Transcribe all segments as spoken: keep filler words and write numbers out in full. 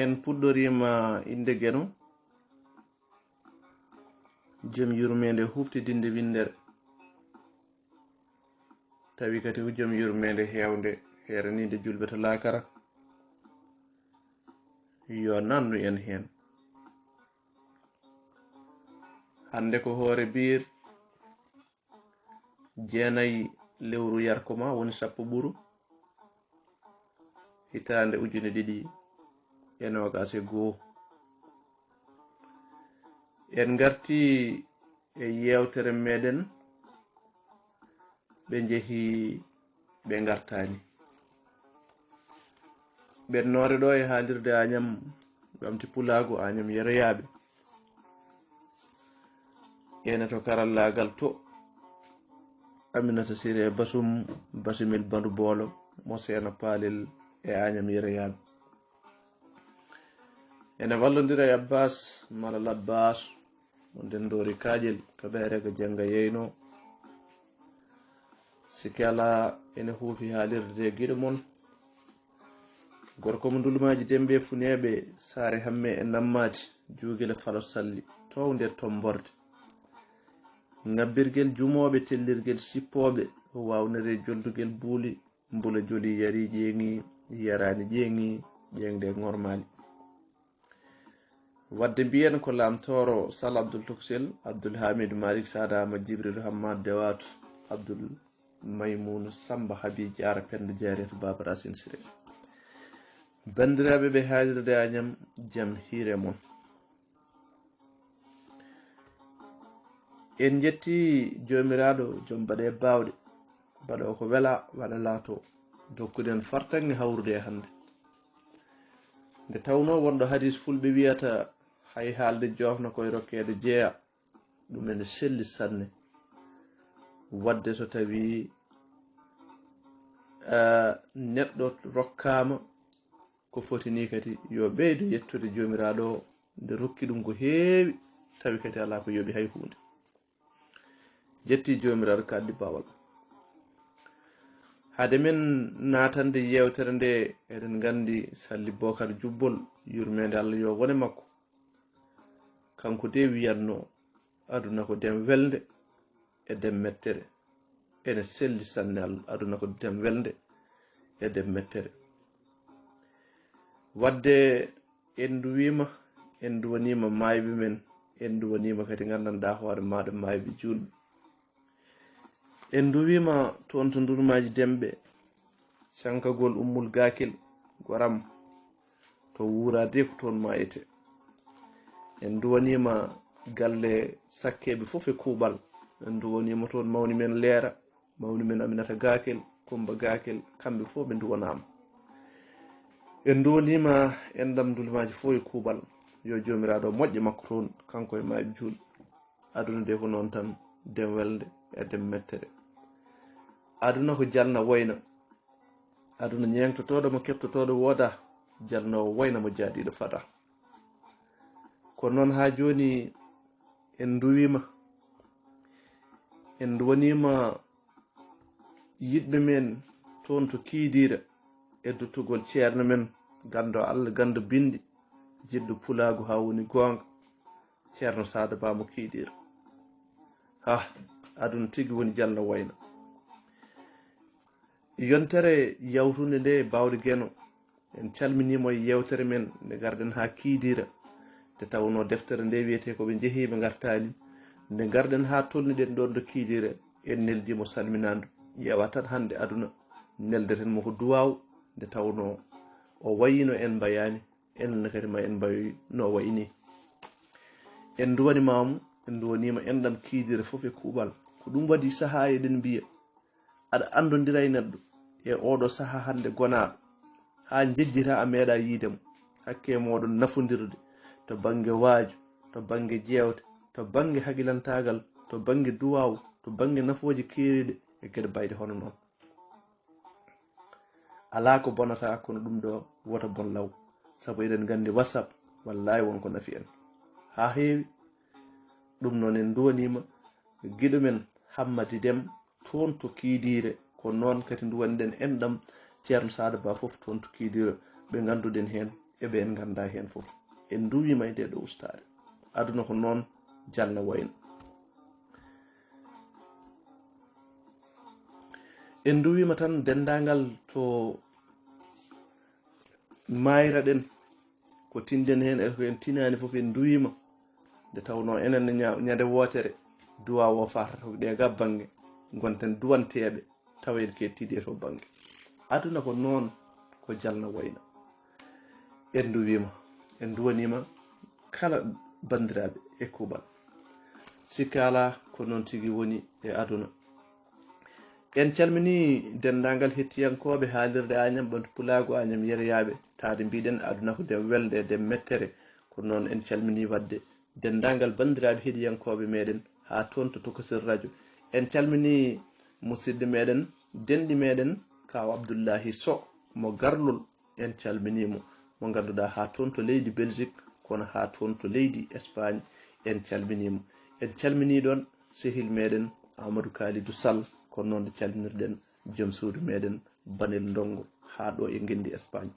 En puɗɗoriima innde Geno, jom yurmeende huuftidinde winndere. Tawi kadi ko jom yurmeende heewnde, heeraniinde julɓe to laakara. Yo nannu en heen. Hannde ko hoore biir, jeenayi lewru yarkoma, woni sappo ɓuru, hitaande ujune ɗiɗi e noogaas e goo. En ngarti e yeewtere meɗen, ɓe njehi, ɓe ngartaani. Ɓennoore ɗo e haalirde Añam, Ɓamti Pulaagu, Añam Yeroyaaɓe. Ene to karallaagal to, Aminata Siré Basum, Basumel Bandu Boolo, mo Seena Paalel e Añam Yeroyaaɓe. Ene wallondira e Abbas, Malal Abbas, mo Ndenndoori Kaaƴel, to Ɓeerega Jennga Yeyno. Sikke alaa, ene huufi haalirde e giɗo mon. Gorko mo Ndulmaaji Dembe Funeeɓe, Saare Hamme e Nammaati, Juugila Falo Salli, tow nder Tomborde. Ngabbirgel jumooɓe, tellirgel sippooɓe, waawnere joldugel buuli, mbula joli yari ƴeeŋi, yaraani ƴeeŋi, ƴeeŋde ŋormaali. Wadde mbiyen ko Laamtooro Sal Abdul Tuksel, Abdul Hamid Malik Sadama, Jibril Hammad Dewat, Abdul Maymun Samba Habi Jaara Penda Jaariyatu Baaba Racine Siré. Banndiraaɓe ɓe haalirde Añam, jam hiire mon. En njetti Joomiraaɗo, jom baɗe baawɗe, baɗo ko wela, wala laato, dokkuɗen fartaŋŋe hawrude e hannde. Nde tawnoo wonɗo hadis fulɓe wiyata, hay haalde joofna koye rokkeede jeeya, ɗum ene selli sanne. Wadde so tawii, eh, neɗɗo rokkaama ko foti ni, kadi yo ɓeydo yettude Joomiraaɗo o, nde rokki ɗum ko heewi, tawi kadi alaa ko yoɓi hay huunde. Jetti Joomiraaɗo kaɗdi baawal. Hade men naatande yeewtere nde, eɗen nganndi Salli Bookar Jubbol, yurmeende Allah yo wone makko. Kanko de wiyatno, aduna ko dem welnde e dem mettere. Ene selli sanne, al-, aduna ko dem welnde e dem mettere. Wadde en nduwiima, en nduwaniima maayɓe men, en nduwaniima kadi nganndanɗaa hoore maaɗa maayɓe juulɓe. En nduwiima toon to Ndulmaaji Demɓe, cankagol Ummul Gaakel, goram, to wuuraade ko toon maayete. En nduwaniima galle sakkeeɓe fof e kuuɓal. En nduwaniima toon mawni men Leera, mawni men Aminata Gaakel, Kummba Gaakel, kamɓe fof ɓe nduwanaama. En nduwaniima enɗam Ndulmaaji fof e kuuɓal. Yo Joomiraaɗo moƴƴe makko toon, kanko e maayɓe juulɓe. Aduna de ko noon tan, dem welnde e dem mettere. Aduna ko jalna woyna. Aduna ñeeŋtotooɗo mo keɓtotooɗo woodaa, jalnoowo woyna mo jaadiiɗo fadaa. Ko noon haa jooni en nduwiima, en nduwaniima yiɗɓe men toon to Kiidiira e duttugol ceerno men, ganndo Allah, ganndo binndi, jiɗɗo pulaagu haa woni goonga, Ceerno Saada Ba mo Kiidiira. Ha, aduna tigi woni jalna woyna. Yontere yawtunde nde, Baawɗe Geno, en calminiima e yeewtere men nde ngarɗen haa Kiidiira. Nde tawnoo deftere nde wiyetee ko ɓe njehii ɓe ngartaani. Nde ngarɗen haa tolniɗen ɗoon ɗo Kiidiira, en neldiima salminaandu. Ƴeewa tan hannde aduna, neldeten mo ko duwaaw, nde tawnoo o wayino en mbayaani, enen ne kadi ma en mbayoy no o wayi ni. En nduwaniima mo, en nduwaniima enɗam Kiidiira fof e kuuɓal. Ko ɗum waɗi sahaa eɗen mbiya, aɗa anndondira e neɗɗo e ooɗo sahaa hannde gonaaɗo, haa njejjitaa a meeɗaa yiide mo. Hakke mooɗon nafondirde to bannge waaju, to bannge jeewte, to bannge haqilantaagal, to bannge duwaaw, to bannge nafooje keeriiɗe e geɗe bayɗe hono noon. Alaa ko bonata, kono ɗum ɗo wota bon law, sabu eɗen nganndi WhatsApp, wallaahi, won ko nafi en haa heewi. Ɗum noon, en nduwaniima giɗo men Hammadi Dem toon to Kiidiire, ko noon kadi nduwaniɗen enɗam Ceerno Saada Ba fof toon to Kiidiire, ɓe ngannduɗen heen e ɓe en nganndaa heen fof. En nduwiima e ndee ɗoo ustaare. Aduna ko noon jalna wayno. En nduwiima tan denndaangal to maayra-ɗen, ko tinɗen heen e ko en tinaani fof, en nduwiima. Nde tawnoo enen ne ña-, ñande wootere, duwaaw o faatata ko ɗee gaa bannge, ngonten duwanteeɓe, tawa en kettiidi e to bannge. Aduna ko noon, ko jalna wayna. En nduwiima, en nduwaniima kala banndiraaɓe e kuuɓal. Sikka alaa, ko noon tigi woni e aduna. En calminii denndaangal hettiyankooɓe haalirde Añam, Ɓantu Pulaagu Añam Yeriyaaɓe, taade mbiɗen aduna ko dem welde, dem mettere. Ko noon en calminii waɗde denndaangal banndiraaɓe heɗiyankooɓe meɗen haa toon to Tokosel Radio. En calminii musidɗo meɗen, denɗi meɗen, Kaaw Abdullahi Sow mo Garlol. En calminii mo, mo ngannduɗaa haa toon to leydi Belgique, kono haa toon to leydi Espagne, en calminii mo. En calminii ɗoon sehil meɗen Amadou Kalidou Sall, kono noon nde calminirɗen joom suudu meɗen Banel Ndongo haa ɗo e ngenndi Espagne.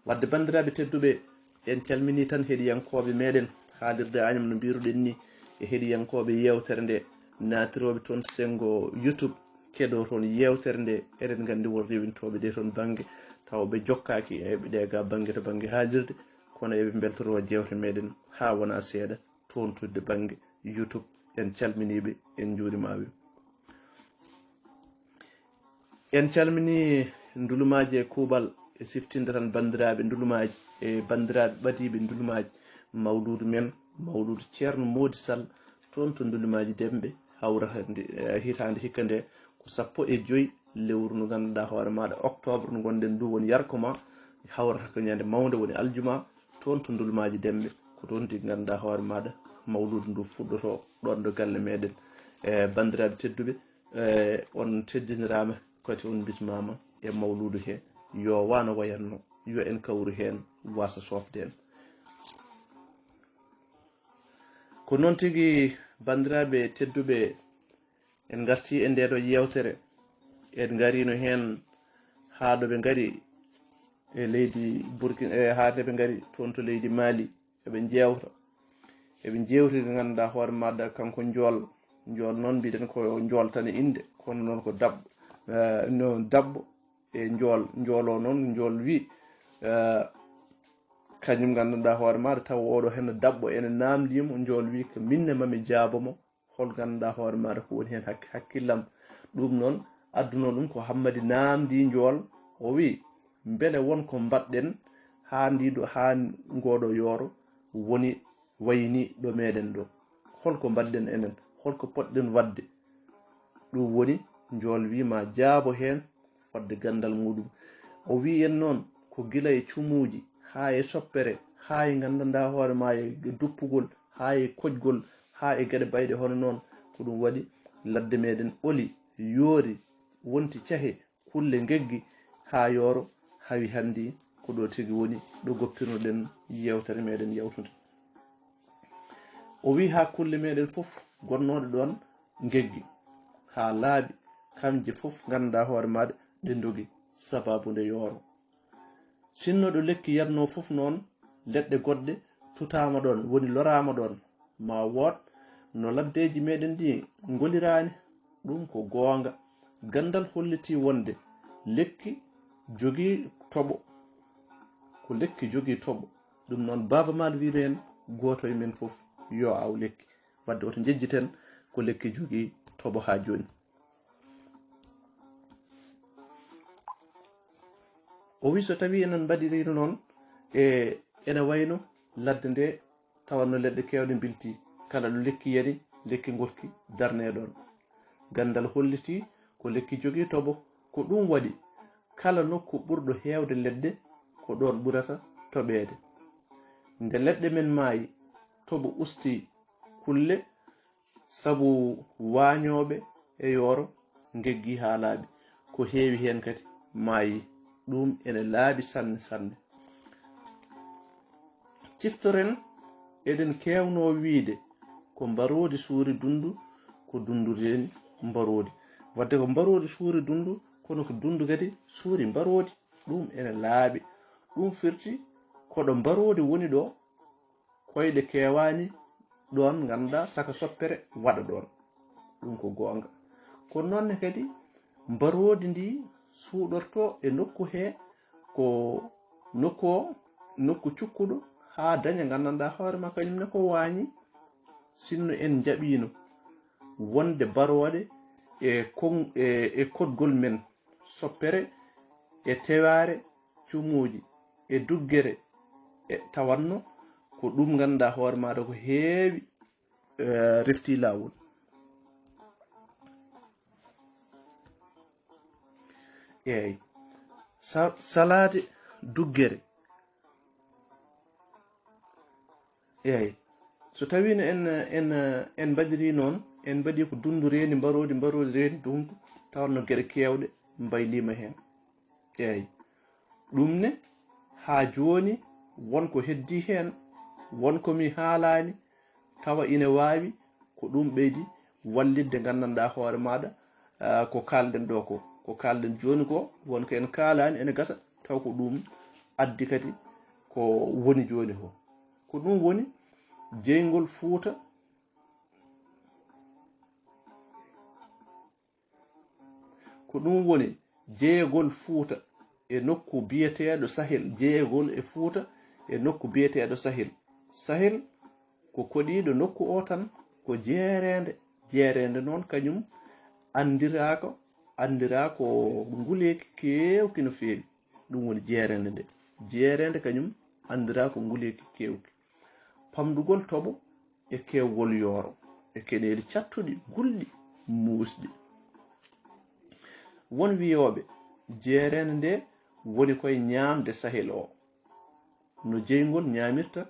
Waɗde banndiraaɓe tedduɓe, en calminii tan heɗiyankooɓe meɗen haalirde Añam no mbiruɗen ni, e heɗiyankooɓe yeewtere nde naatirooɓe toon to senngo YouTube, keɗo toon yeewtere nde, eɗen nganndi won rewintooɓe ɗe toon bannge, tawa ɓe jokkaaki e ɓe ɗe ga bannge to bannge haalirde, kono eɓe mbeltoroo jeewte meɗen haa wona seeɗa toon to bannge YouTube. En calminii ɓe, en njuuriima ɓe. En calminii ndulumaaji e kuuɓal, e siftinde tan banndiraaɓe ndulumaaji e banndiraaɓe ɓadiiɓe ndulumaaji, mawluudu men, mawluudu Ceerno Moodi Sall, toon to ndulumaaji Demɓe, hawrata nde, eh, hitaande hikka nde ko sappo e joy lewru ndu ngannduɗaa hoore maaɗa octobre ndu ngonɗen ndu woni yarko ma, hawrata ko ñande mawnde woni aljuma, toon to ndulumaaji Demɓe, ko toon tigi ngannduɗaa hoore maaɗa mawluudu ndu fuɗɗotoo ɗoon ɗo galle meɗen. Eh, banndiraaɓe tedduɓe, eh, on teddiniraama, kadi on mbismaama e mawluudu he. Yo wano wayanno, yo en kawru heen, wasa soofde en. Ko noon tigi, banndiraaɓe tedduɓe, en ngartii e ndee ɗoo yeewtere. En ngariino heen haa ɗo ɓe ngari e leydi Burkina, e haa ɗo ɓe ngari toon to leydi Mali. Eɓe njeewta. Eɓe njeewtiri, ngannduɗaa hoore maaɗa, kanko Njool. Njool noon mbiɗen ko Njool tan e innde, kono noon ko Dabbo. Eh, noon Dabbo e Njool. Njool o noon, Njool wi, eh, kañum ngannduɗaa hoore maaɗa, taw oɗo heen Dabbo ene naamndii mo. Njool wi ko min ne mami jaabo mo. Hol ngannduɗaa hoore maaɗa ko woni heen hak-, hakkillam? Ɗum noon, adduno ɗum ko Hammadi naamndii Njool, o wi, mbele won ko mbaɗɗen haa ndi ɗo, haa ngooɗo yooro woni wayni ɗo meɗen ɗo? Hol ko mbaɗɗen enen? Hol ko potɗen waɗde? Ɗum woni Njool wi ma jaabo heen fodde ganndal muɗum. O wi en noon ko gila e cumuuji, haa e soppere, haa e nganndanɗaa hoore ma e duppugol, haa e koƴgol, haa e geɗe bayɗe hono noon. Ko ɗum waɗi ladde meɗen oli, yoori, wonti cahe, kulle ngeggi haa yooro, hawi hanndi ko ɗo tigi woni ɗo goppirnoɗen yeewtere meɗen yawtunde. O wi haa kulle meɗen fof gonnooɗe ɗoon ngeggi haa laaɓi, kamje fof ngannduɗaa hoore maaɗa ɗe ndogi sabaabu nde yooro. Sinno ɗo lekki yadnoo fof noon, leɗɗe goɗɗe tutaama ɗoon, woni loraama ɗoon, ma wood no laddeeji meɗen ɗi ngoliraani. Ɗum ko goonga. Ganndal hollitii wonde lekki jogii toɓo. Ko lekki jogii toɓo. Ɗum noon, Baaba Maal wiino en, gooto e men fof yo aw lekki. Wadde woto njejjiten ko lekki jogii toɓo haa jooni. O wi so tawii enen mbaɗiriino noon, e ene wayno ladde nde tawanno leɗɗe keewɗe mbiltii, kala ɗo lekki yani, lekki ngorki darnee ɗoon. Ganndal hollitii ko lekki jogii toɓo, ko ɗum waɗi kala nokku ɓurɗo heewde leɗɗe, ko ɗoon ɓurata toɓeede. Nde leɗɗe men maayi, toɓo usti kulle, sabu waañooɓe e yooro ngeggi haa laaɓi. Ko heewi heen kadi maayi. Ɗum ene laaɓi sanne sanne. Ciftoren, eɗen keewnoo wiyde ko mbaroodi suuri dunndu, ko dunndu reeni mbaroodi. Wadde ko mbaroodi suuri dunndu, kono ko dunndu kadi suuri mbaroodi. Ɗum ene laaɓi. Ɗum firti koɗo mbaroodi woni ɗo, koyɗe keewaani ɗoon, nganndaa saka soppere waɗa ɗoon. Ɗum ko goonga. Kono noon ne kadi, mbaroodi ndi suuɗortoo e nokku hee ko nokku o, nokku cukkuɗo, haa daña nganndanɗaa hoore maa kañum ne ko waañi. Sinno en njaɓiino wonde barooɗe e kon-, e, e koɗgol men, soppere e tewaare, cumuuji e duggere, e tawanno ko ɗum ngannduɗaa hoore maaɗa ko heewi, eh, refti laawol. Eeyi. Sa-, salaade duggere. Eeyi. So tawiino en, en, en mbaɗirii noon, en mbaɗii ko dunndu reeni mbaroodi, mbaroodi reeni dunndu, tawanno geɗe keewɗe mbayliima heen. Eeyi. Ɗum ne, haa jooni, won ko heddii heen, won ko mi haalaani, tawa ine waawi ko ɗum ɓeydi wallitde, nganndanɗaa hoore maaɗa, ah, ko kaalɗen ɗo ko, ko kaalɗen jooni ko, won ko en kaalaani, ene gasa, taw ko ɗum addi kadi ko woni jooni ko. Ko ɗum woni jeyngol Fuuta, ko ɗum woni jeyegol Fuuta e nokku biyeteeɗo Sahel, jeyegol e Fuuta e nokku biyeteeɗo Sahel. Sahel ko koɗiiɗo nokku o tan, ko jeereende. Jeereende noon kañum anndiraaka, anndiraa ko nguleeki keewki no feewi. Ɗum woni jeereende nde. Jeereende kañum anndiraa ko nguleeki keewki. Pamɗugol toɓo e keewgol yooro e keneeli cattuɗi, gulɗi, muusɗi. Won wiyooɓe jeereende nde woni koye ñaamde Sahel o. No jeyngol ñaamirta,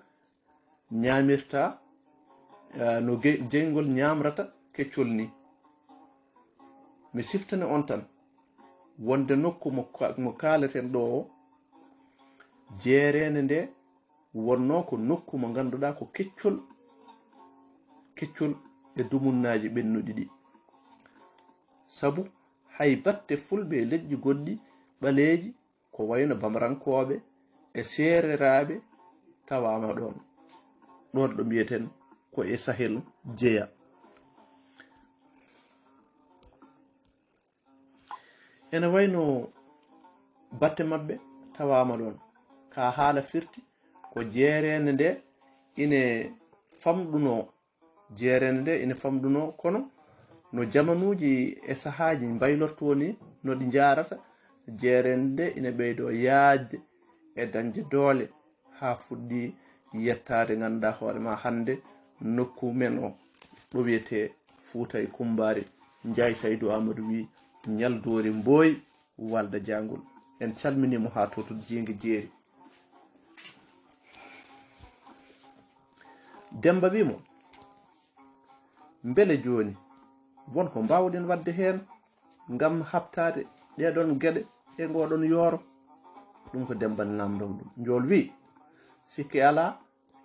ñaamirta, eh, no ge-, jeyngol ñaamrata keccol ni. Mi siftana on tan wonde nokku mo ka-, mo kaaleten ɗo o, jeereende nde wonnoo ko nokku mo ngannduɗaa ko keccol, keccol e dumunnaaji ɓennuɗi ɗi. Sabu hay batte fulɓe e leƴƴi goɗɗi ɓaleeji, ko wayno Bamarankooɓe e Seereraaɓe, tawaama ɗoon, ɗoon ɗo mbiyeten ko e Sahel jeya. Ene wayno batte maɓɓe tawaama ɗoon. Ka haala firti ko jeereende nde ine famɗunoo, jeereende nde ine famɗunoo, kono no jamanuuji e sahaaji mbaylortoo ni, no ɗi njaarata, jeereende nde ine ɓeydoo yaajde e dañde doole haa fuɗɗi yettaade, ngannduɗaa hoore maa hannde nokku men o, ɗo wiyetee Fuuta e Kummbaari. Njaay Saydu Aamadu wii, "Ñaldoori Mbooy, Walda Jaangol." En calminii mo haa to, to Jiinge Jeeri. Demmba wii mo, "Mbele jooni won ko mbaawɗen waɗde heen ngam haɓtaade ɗee ɗoon geɗe e ngoo ɗoon yooro?" Ɗum ko Demmba ne naamndoo mo ɗum. Njool wii, "Sikke alaa,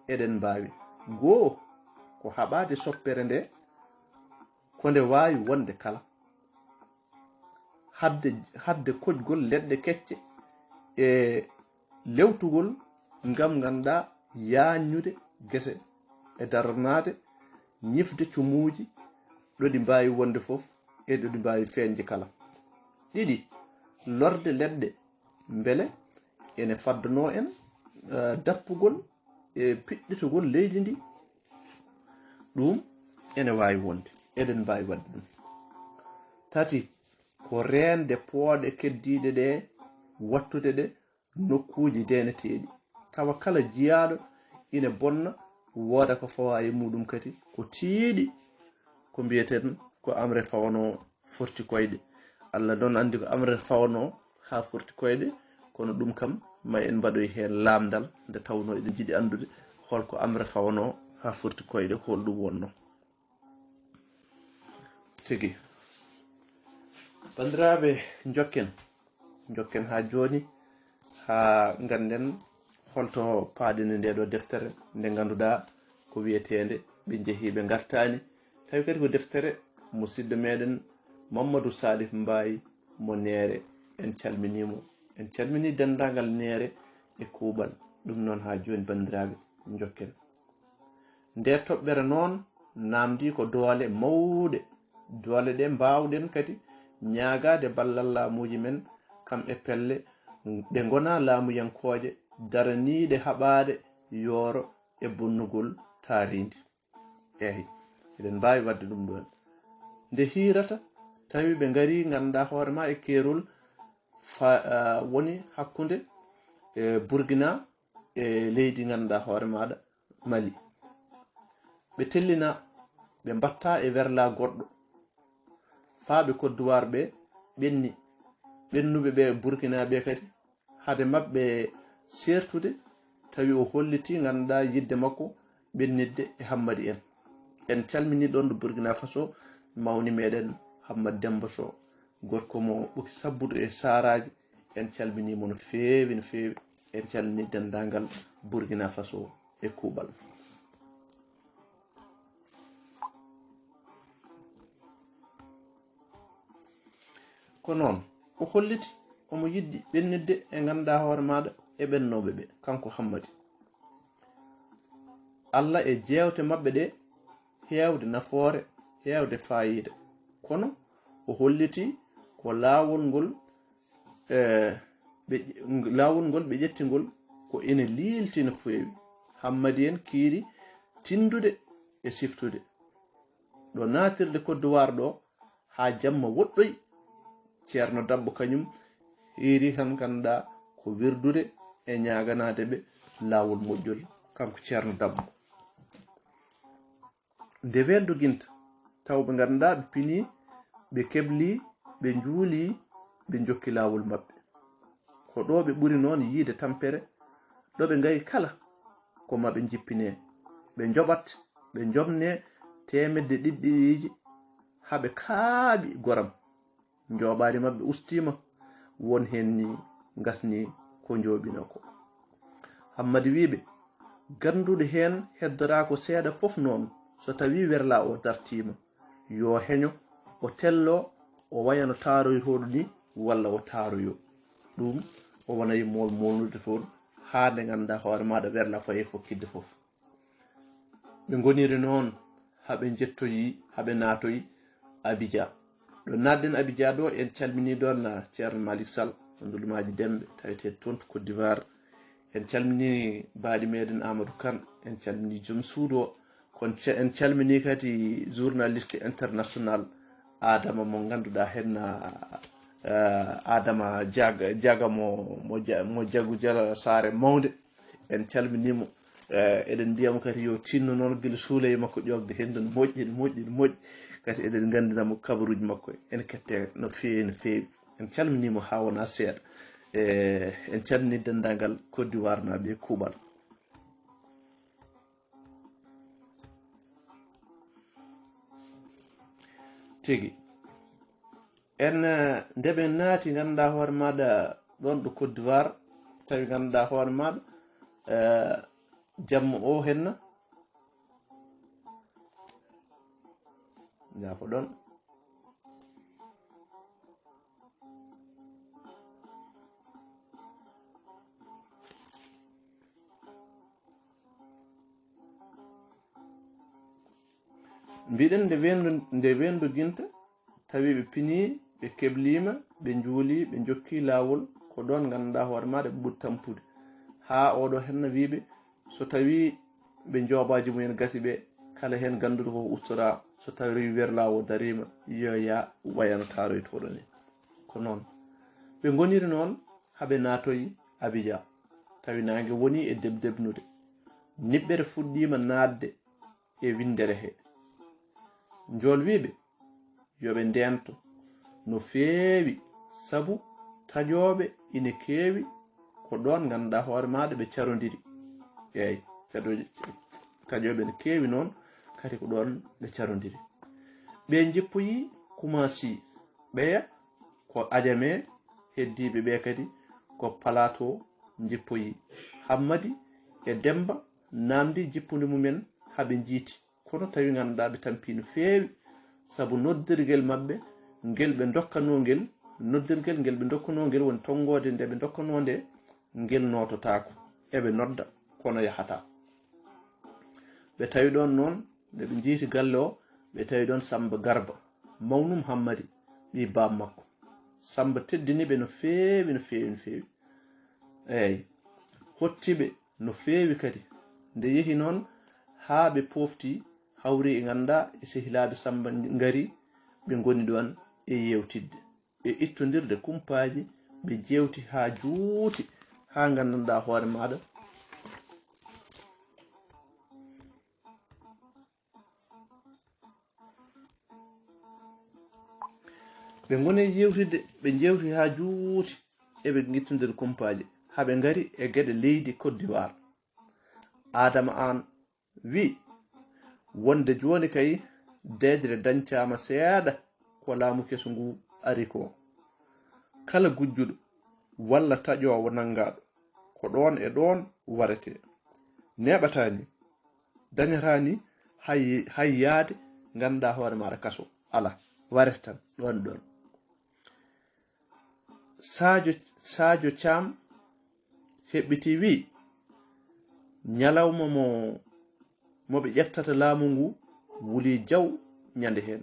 eɗen mbaawi. Goo, ko haɓaade soppere nde, ko nde waawi wonde kala. Haɗde, haɗde koƴgol leɗɗe kecce e lewtugol ngam, ngannduɗaa, yaajnude gese e daranaade, ñifde cumuuji ɗo ɗi mbaawi wonde fof e ɗo ɗi mbaawi feeñde kala. Ɗiɗi, lorde leɗɗe, mbele ene faddanoo en, eh, dappugol e piɗɗitogol leydi ndi?" Ɗum ene waawi wonde, eɗen mbaawi waɗde ɗum. Tati, ko reende pooɗe keddiiɗe ɗe, wattude ɗe nokkuuji ndeeneteeɗi, tawa kala jiyaaɗo ina bonna, wooda ko fawaa e muɗum kadi, ko tiiɗi, ko mbiyeten ko amre fawanoo forti koyɗe. Allah noon anndi ko amre fawanoo haa forti koyɗe, kono ɗum kam ma en mbaɗoy heen laamndal nde tawnoo eɗen njiɗi anndude hol ko amre fawanoo haa forti koyɗe, ko hol ɗum wonnoo. Tigi. Banndiraaɓe, njokken. Njokken haa jooni, haa ngannden holto paaɗen e ndee ɗoo deftere, nde ngannduɗaa ko wiyeteende Ɓe Njehii Ɓe Ngartaani. Tawi kadi ko deftere musidɗo meɗen Mamadou Salif Mbaye mo Neere. En calminii mo. En calminii denndaangal Neere e kuuɓal. Ɗum noon haa jooni, banndiraaɓe, njokken. Nde toɓɓere noon naamndii ko doole mawɗe, doole ɗe mbaawɗen kadi ñaagaade ballal laamuuji men, kam e pelle ɗe ngonaa laamuyankooje, daraniiɗe haɓaade yooro e bonnugol taariindi. Eeyi, eɗen mbaawi waɗde ɗum ɗoon. Nde hiirata, tawi ɓe ngarii, nganndaa hoore maa, e keerol fa-, ah, woni hakkunde, e Burkina e leydi ngannduɗaa hoore maaɗa, Mali. Ɓe tellina, ɓe mbatta e werla goɗɗo. Faa ɓe Côte d'Ivoire ɓe ɓenni. Ɓennuɓe ɓe Burkina ɓe kadi, hade maɓɓe seertude, tawi o hollitii ngannduɗaa yiɗde makko ɓennitde e Hammadi en. En calminii ɗoon ɗo Burkina Faso, mawni meɗen Hammadi Demmba Soh, gorko mo ɓuri sabbude e saaraaji. En calminii mo no feewi, no feewi. En calminii denndaangal Burkina Faso e kuuɓal. Ko noon, o holliti omo yiɗi ɓennitde e ngannduɗaa hoore maaɗa e ɓennooɓe ɓe, kanko Hammadi. Alla e jeewte maɓɓe ɗe, heewde nafoore, heewde faayiida. Kono o holliti ko laawol ngol, eh, ɓe, laawol ngol ɓe ƴetti ngol ko ene liilti no feewi. Hammadi en kiiri tinndude e siftude. Ɗo naatirde Côte d'Ivoire ɗo, haa jamma woɗɗoyi, Ceerno Dabbo kañum hiiri tan, ngannduɗaa, ko wirdude e ñaaganaade ɓe laawol moƴƴol, kanko Ceerno Dabbo. Nde weendu ginta, taw ɓe ngannduɗaa ɓe pinii, ɓe keblii, ɓe njuulii, ɓe njokki laawol maɓɓe. Ko ɗo ɓe ɓuri noon yiide tampere, ɗo ɓe ngayi kala ko ma ɓe njippinee. Ɓe njoɓat, ɓe njomnee teemedde ɗiɗi ɗiɗiiji, haa ɓe kaaɓi goram. Njooɓaari maɓɓe ustiima, won heen ni ngasni ko njooɓina ko. Hammadi wii ɓe, gannduɗo heen heddoraa ko seeɗa fof noon, so tawii werlaa o dartiima, yo heño, o tello, o waya no taaroytooɗo ni, walla o taaroyo. Ɗum o wonay mool moolnude toon, haa nde ngannduɗaa hoore maaɗa werlaa faye fokkitde fof. Ɓe ngoniri noon, haa ɓe njettoyi, haa ɓe naatoyi Abidjan. Ɗo naatden Abidjan ɗo, en calminii ɗoon, ah, Ceerno Malick Sall, Abdoul Madji Dembe, tawetee toon to Côte d'Ivoire. En calminii baaɗi meɗen Amadou Kane, en calminii joom suudu o. Kono ce-, en calminii kadi journaliste international Adama mo ngannduɗaa heen, ah, Adama Diaga, Diaga mo, mo Ja-, mo Diagu Jala Saare Mawnde. En calminii mo. Eh, eɗen mbiya mo kadi yo tinno noon gila suulee makko ƴoogde heen, no moƴƴi, no moƴƴi, no moƴƴi. Kadi eɗen nganndina mo kabaruuji makko. En kette no feewi, no feewi. En calminii mo haa wonaa seeɗa. Eh, en calminii denndaangal Côte d'Ivoire naaɓe e kuuɓal. Tigi. En, eh, nde ɓe naati, ngannduɗaa hoore maaɗa ɗoon ɗo Côte d'Ivoire, tawi ngannduɗaa hoore maaɗa, eh, jamma o henna. Njaafo ɗon. Mbiɗen nde weendu, nde weendu ginta, tawi ɓe pinii, ɓe kebliima, ɓe njuulii, ɓe njokkii laawol, ko ɗoon ngannduɗaa hoore maaɗa ɓe ɓuri tampude. Haa oɗo henna wii ɓe, so tawii ɓe njoobaaji mumen gasi ɓe, kala heen gannduɗo ko ustoraa, so tawii werlaa o dariima, yo yaa wayano taaroytooɗo ni. Ko noon. Ɓe ngoniri noon haa ɓe naatoyi Abidjan. Tawi naange wonii e debdebnude. Niɓɓere fuɗɗiima naatde e winndere he. Njool wii ɓe, yo ɓe ndeento no feewi, sabu taƴooɓe ine keewi, ko ɗoon ngannduɗaa hoore maaɗa ɓe carondiri. Eey, taƴooɓe, taƴooɓe ine keewi noon, kadi ko ɗoon ɓe carondiri. Ɓe njippoyii Kumasi, ɓeya ko Ajame, heddiiɓe ɓe kadi ko Palato njippoyii. Hammadi e Demmba naamndii jippunde mumen haa ɓe njiiti. Kono tawi ngannduɗaa ɓe tampii no feewi, sabu noddirgel maɓɓe ngel ɓe ndokkanoo ngel, noddirgel ngel ɓe ndokkanoo ngel woni tonngoode nde ɓe ndokkanoo nde, ngel noototaako. eɓe nodda, kono yahataa. Ɓe tawi ɗoon noon, nde ɓe njiiti galle o, ɓe tawi ɗoon Sammba Garba, mawnum Hammadi, ɓii baam makko. Sammba teddini ɓe no feewi, no feewi, no feewi. Eey, hotti ɓe no feewi kadi. Nde yehi noon haa ɓe poofti, hawri e nganndaa e sehilaaɓe Sammba ngari, ɓe ngoni ɗoon e yeewtidde. E ittondirde kumpaaji, ɓe jeewti haa juuti, haa nganndanɗaa hoore maaɗa. Ɓe ngoni yeewtidde, ɓe njeewti haa juuti, eɓe ngittondiri kumpaaji, haa ɓe ngari e geɗe leydi Côte d'Ivoire. Adama Aan wi wonde jooni kay deeƴre dañcaama seeɗa ko laamu kesu ngu ari ko. Kala gujjuɗo walla taƴoowo nanngaaɗo ko ɗoon e ɗoon warete. Neeɓataa ni, dañataa ni hay, hay yaade nganndaa hoore maaɗa kaso. Alaa, warete tan ɗoon e ɗoon. Sadio, Sadio Thiam heɓɓitii wi ñalawma mo, mo ɓe ƴettata laamu ngu wuli jaw ñande heen.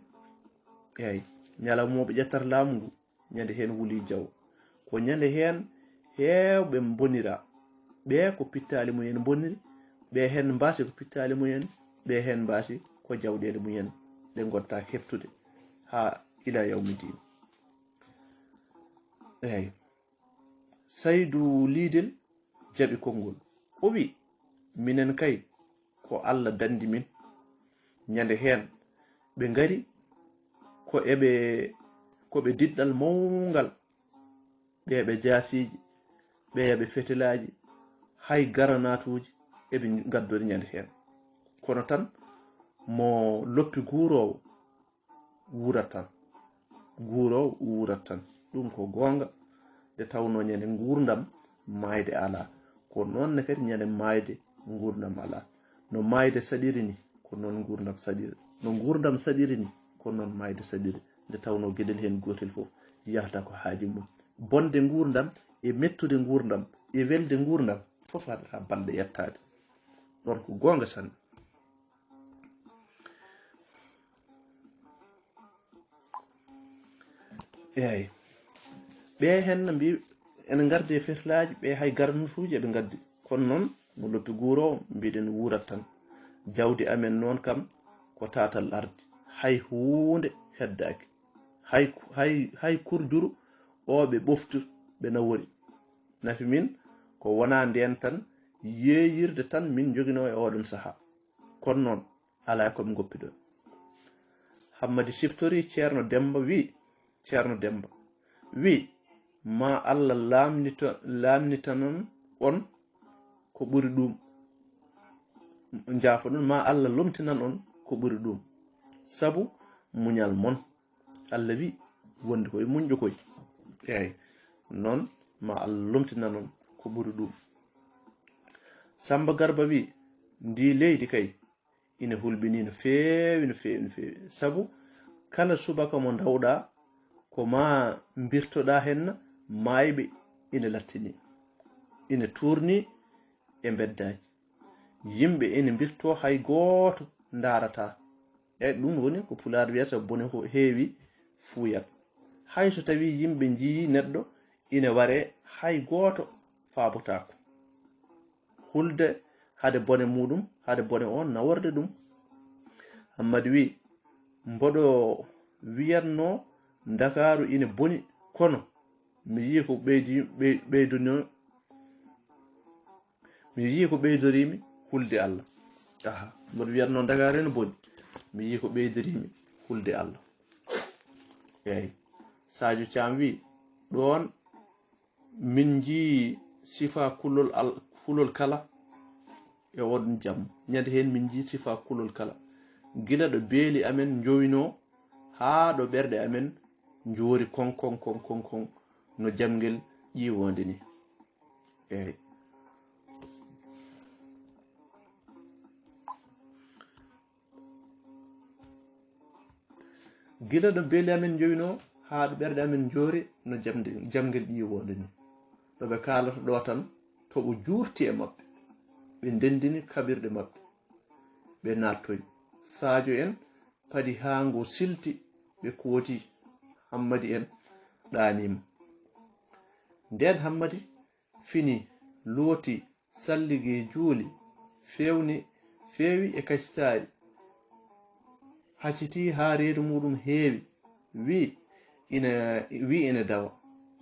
Eey, ñalawma mo ɓe ƴettata laamu ngu ñande heen wuli jaw. Ko ñande heen heewɓe mbonira. Ɓee ko pittaali mumen mboniri, ɓee heen mbaasi ko pittaali mumen, ɓee heen mbaasi ko jawɗeele mumen ɗe ngonta heɓtude haa ila yawmi diin. Eey. Saydu Liidel jaɓi konngol. O wi, minen kay, ko Alla danndi min. Ñande heen, ɓe ngari ko eɓe, ko ɓe diɗɗal mawngal, ɓe eɓe jaasiiji, ɓe eɓe fetelaaji, hay garanaatuuji eɓe ngaddori ñande heen. Kono tan, mo loppi guuroowo, wuurat tan. Guuroowo wuurat tan. Ɗum ko goonga. Nde tawnoo ñande nguurndam, maayde alaa. Ko noon ne kadi ñande maayde, nguurndam alaa. No maayde saɗiri ni, ko noon nguurndam saɗiri. No nguurndam saɗiri ni, ko noon maayde saɗiri. Nde tawnoo geɗel heen gootel fof yahata ko haaji mum. Bonde nguurndam e mettude nguurndam e welde nguurndam fof haɗata balɗe yettaade. Ɗoon ko goonga sanne. Eey. Ɓe heen no mbi ene ngardi e fetelaaji, ɓe hay garnutuuji eɓe ngaddi. Kono noon, mo loppi guuroowo, mbiɗen wuurat tan. Jawdi amen noon kam, ko taatal ardi. Hay huunde heddaaki. Hay, hay, hay kurjuru o ɓe ɓofti, ɓe nawori. Nafi min, ko wonaa ndeen tan, yeeyirde tan min njoginoo e oɗon sahaa. Kono noon, alaa ko ɓe ngoppi ɗoon. Hammadi siftori Ceerno Demmba wi, Ceerno Demmba wi, ma Alla laamnito-, laamnitanon on ko ɓuri ɗum. Njaafoɗon, ma Alla lomtinan on ko ɓuri ɗum. Sabu muñal mon. Alla wi, wonde koye muñƴo koye. Eey, noon ma Alla lomtinan on ko ɓuri ɗum. Sammba Garba wi, ndi leydi kay, ina hulɓinii no feewi, no feewi, no feewi. Sabu kala subaka mo ndawɗaa, ko maa mbirtoɗaa heen, maayɓe ina lattinii, ina tuurnii e mbeddaaji. Yimɓe ina mbirtoo, hay gooto ndaarataa. Eey, ɗum woni ko Pulaar wiyata bone ko heewi fuuyat. Hay so tawii yimɓe njiyii neɗɗo ina waree, hay gooto faabotaako. Hulde hade bone muuɗum, hade bone oon naworde ɗum. Hammadi wi, mboɗo wiyatnoo Ndakaaru ina boni, kono mi yii ko ɓeydi, ɓey-, ɓeydunoo, mi yii ko ɓeydoriimi hulde Alla. Aha, mboɗo wiyatnoo Ndakaaru ina boni, mi yii ko ɓeydoriimi hulde Alla. Eey, Sadio Thiam wi, ɗoon min njii sifaa kulol al-, kulol kala e oɗon jam. Ñande heen min njii sifaa kulol kala. Gila ɗo beeli amen njowinoo haa ɗo ɓerɗe amen njoori koŋ, koŋ, koŋ, koŋ, koŋ, no jamngel ƴiiwoonde ni. Eey. Gila ɗo beeli amen njowinoo, haa ɗo ɓerɗe amen njoori no jamde-, jamngel ƴiiwoonde ni. Ɗo ɓe kaalata ɗo tan, Toɓo juurti e maɓɓe. Ɓe ndenndini kaɓirɗe maɓɓe. Ɓe naattoyi. Saajo en padi haa ngo silti, ɓe kooti. Hammadi en ɗaaniima. Ndeen Hammadi fini, looti, salligi, juuli, feewni, feewi e kacitaari, hacciti haa reedu muuɗum heewi, wii ina, wii ina dawa.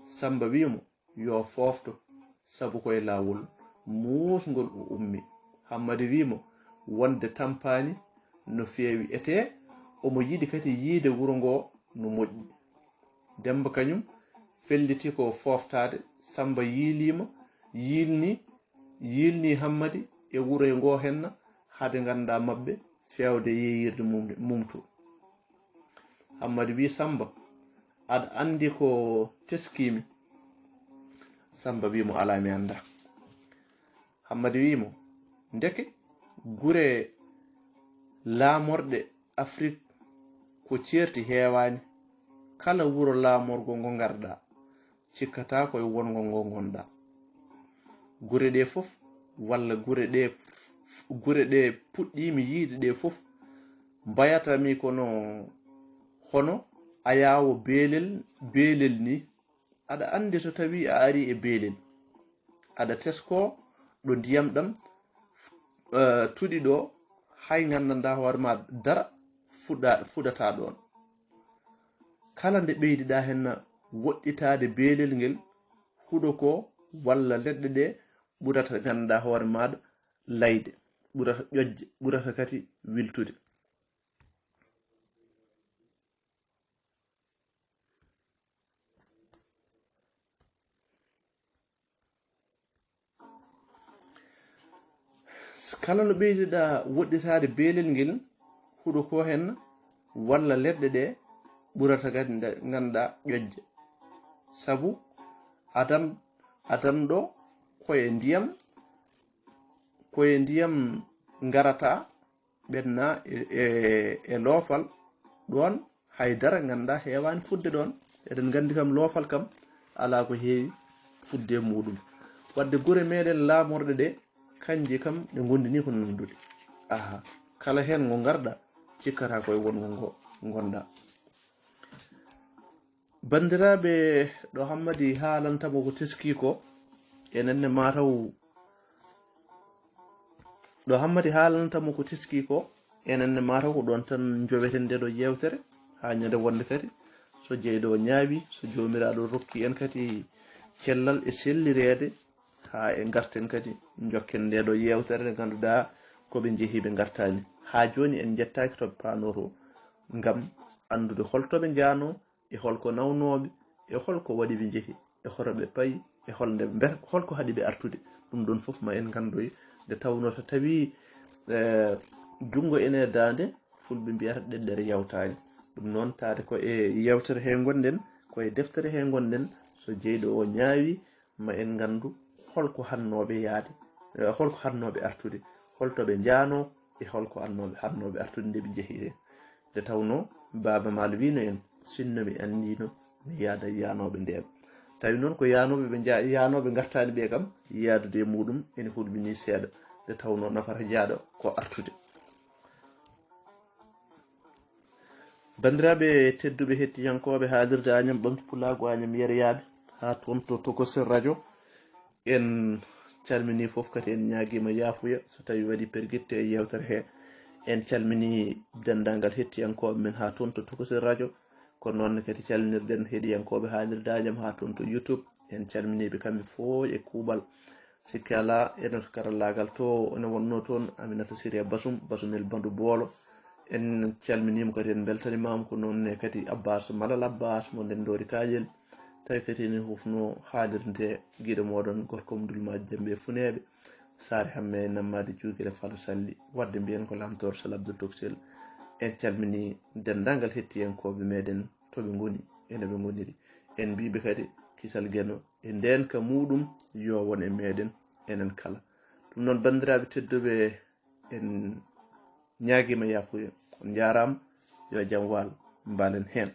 Sammba wii mo, yo foofto, sabu ko e laawol muusngol o ummi. Hammadi wii mo, wonde tampaani no feewi, etee omo yiɗi kadi yiide wuro ngoo no moƴƴi. Demmba kañum felliti ko fooftaade. Sammba yiiliima, yiilni, yiilni Hammadi e wuro ngoo henna, hade nganndaa maɓɓe feewde yeeyirde mum, mum to. Hammadi wii Sammba, aɗa anndi ko teskiimi? Sammba wii mo, alaa, mi anndaa. Hammadi wii mo, ndeke gure laamorɗe Afrik ko ceerti heewaani. Kala wuro laamorgo ngo ngarɗaa, cikkataa ko e wonngo ngo ngonɗaa. Gure ɗee fof, walla gure ɗee, gure ɗe puɗɗiimi yiide ɗee fof, mbayata mi kono hono ayaawo beelel, beelel nii. Aɗa anndi so tawii a arii e beelel, aɗa teskoo ɗo ndiyam ɗam, eh, tuɗi ɗo, hay nganndanɗaa hoore ma dara fuɗa-, fuɗataa ɗoon. Kala nde ɓeydiɗaa henna woɗɗitaade beelel ngel, huɗo ko walla leɗɗe ɗe ɓurata nganndanɗaa hoore maaɗa layde, ɓurata ƴoƴde, ɓurata kadi wiltude. Kala no ɓeydiɗaa woɗɗitaade beelel ngel, huɗo ko henna, walla leɗɗe ɗe ɓurata kadi nde ngannduɗaa ƴoƴde. Sabu adan, adan ɗo ko e ndiyam, ko e ndiyam ngarata, ɓenna e, e, e loofal, ɗoon hay dara nganndaa heewaani fuɗde ɗoon. Eɗen nganndi kam loofal kam alaa ko heewi fuɗde e muuɗum. Waɗde gure meeɗen laamorɗe ɗe, kañje kam ɗe ngondi ni ko nanndude. Aha, kala heen ngo ngarɗa, cikkata ko e wonngo ngo ngonɗa. Banndiraaɓe, ɗo Hammadi haalanta mo ko teskii ko, enen ne maa taw, ɗo Hammadi haalanta mo ko teskii ko, enen ne maa taw ko ɗoon tan njoweten ndee ɗo yeewtere, haa ñande wonnde kadi, so jeyɗo o ñaawi, so Joomiraaɗo rokki en kadi cellal e sellireede, haa e ngarten kadi njokken ndee ɗo yeewtere nde ngannduɗaa ko ɓe njehi ɓe ngartaani. Haa jooni en njettaaki to ɓe paanoo to, ngam anndude hol to ɓe njaanoo, e hol ko nawnooɓe, e hol ko waɗi ɓe njehi, e hoto ɓe payi, e hol nde mber-, hol ko haɗi ɓe artude. Ɗum ɗoon fof ma en nganndoy, nde tawnoo so tawii, eh, junngo ene e daande, Fulɓe mbiyata ɗeɗɗere yawtaani. Ɗum noon, taade ko e yeewtere hee ngonɗen, ko e deftere hee ngonɗen, so jeyɗo o ñaawi, ma en nganndu hol ko hannooɓe yahde, eh, hol ko hannooɓe artude, hol to ɓe njaanoo, e hol ko annooɓe, hannooɓe artude nde ɓe njehi heen. Nde tawnoo Baaba Maal wiino en, sinno mi anndiino, mi yaada yaanooɓe ndeen. Tawi noon ko yaanooɓe ɓe nja-, yaanooɓe ngartaani ɓee kam, yaadude e muuɗum ene hulɓinii seeɗa, nde tawnoo nafata jeyɗo ko artude. Banndiraaɓe tedduɓe, hettiyankooɓe haalirde Añam Ɓamtu Pulaagu Añam Yeriyaaɓe, haa toon to Tokosel Radio, en calminii fof, kadi en ñaagiima yaafuya so tawii waɗii pergitte e yeewtere hee. En calminii denndaangal hettiyankooɓe men haa toon to Tokosel Radio, ko noon ne kadi calminirɗen heɗiyankooɓe haalirde Añam haa toon to YouTube. En calminii ɓe kamɓe fof e kuuɓal. Sikke alaa, ene to karallaagal to, ene wonnoo toon Aminata Siriya Basum, Basumel Bandu Boolo. En calminii mo kadi, en mbeltaniima mo, ko noon ne kadi Abbas Malal Abbas mo Ndenndoori Kaaƴel. Tawi kadi ene hufnoo haalirde nde giɗo mooɗon gorko mum Dulmaaji Jembe e Funeeɓe, Saare Hamme e Nammaade Juugere Falo Salli, waɗde mbiyen ko Lamtoor Sal Abdou Toksel. En calminii denndaangal hettiyankooɓe meeɗen to ɓe ngoni, e no ɓe ngoniri. En mbiiɓe kadi kisal Geno e ndeenka muuɗum yo won e meeɗen enen kala. Ɗum noon, banndiraaɓe tedduɓe, en ñaagiima yaafuya. On njaaraama, yo jam waal, mbaalen heen.